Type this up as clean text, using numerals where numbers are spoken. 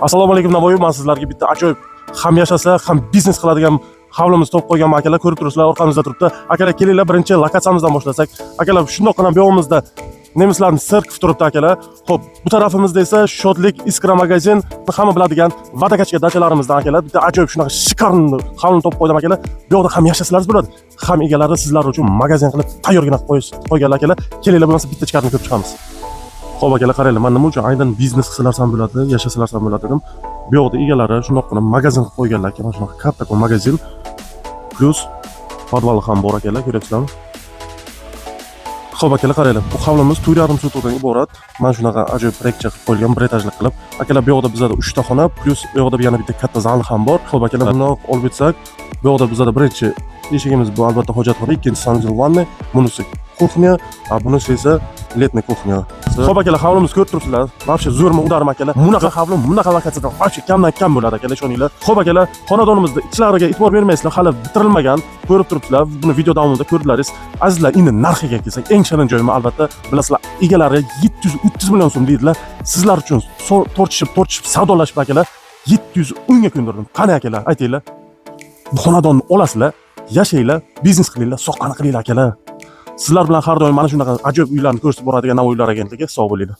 Assalomu alaykum, Navoiy. Man sizlarga bitta ajoyib, ham yashasa, ham biznes qiladigan hovlimizni topib qo'yganman, akalar. Ko'rib turibsizlar, orqamizda turibdi. Akalar, kelinglar, birinchi lokatsiyamizdan boshlasak. Akalar, shundoqqina bu yog'imizda nemislarning церковь turibdi, akalar. Xo'p, bu tarafimizda esa Shodlik, Iskra magazin, hamma biladigan водокачка dachalarimizdan, akalar. Bitta ajoyib shunaqa шикарный hovlini topib qo'ydim, akalar. Bu yoqda ham yashasalaringiz bo'ladi, ham egalari sizlar uchun magazin qilib tayyorgina qilib qo'yganlar, akalar. Kelinglar, bo'lmasa bitta ichkarini ko'rib chiqamiz. Xo'p, akalar, qaranglar, man nima uchun aynan biznes qilsalar ham bo'ladi, yashasalar ham bo'ladi dedim. Bu yoqda egalari shundoqqina magazin qilib qo'yganlar, aka, mana shunaqa kattakon magazin. Плюс podvali ham bor, akalar, ko'ryapsizlarmi? Xo'p, akalar, qaranglar, bu hovlimiz 4,5 sotixdan iborat. Mana shunaqa ajoyib proyektcha qilib qo'yilgan, bir etajli qilib. Akalar, bu yoqda bizada 3 ta xona, плюс bu yoqda yana bitta katta zal ham bor. Xo'p, akalar, bundoq olib o'tsak, bu yoqda bizada birinchi eshigimiz bu albatta hojatxona, ikkinchisi санузел, ванна, bunisi кухня, а bunisi esa летний кухня. Xo'p, akalar, hovlimizni ko'rib turibsizlar. Вообще zo'rmi, удар mi, akalar? Bunaqa hovli, bunaqa lokatsiyada вообще kamdan kam bo'ladi, akalar, ishoninglar. Xo'p, akalar, xonadonimizda ichlariga e'tibor bermaysizlar, hali bitirilmagan, ko'rib turibsizlar. Buni video davomida ko'rdilaringiz. Azizlar, endi narxiga kelsak, eng shirin joyimi albatta bilasizlar, egalari 730 million so'm deydilar. Sizlar uchun tortishib, tortishib, savdolashib, akalar, 710 ga ko'ndirdim. Qani, akalar, aytinglar. Bu xonadonni olasizlar, yashanglar, biznes qilinglar, soqqani qilinglar, akalar. Sizlar bilan har doim mana shunaqa ajoyib uylarni ko'rsatib boradigan Navoiy uylar agentligi. Sog' bo'linglar.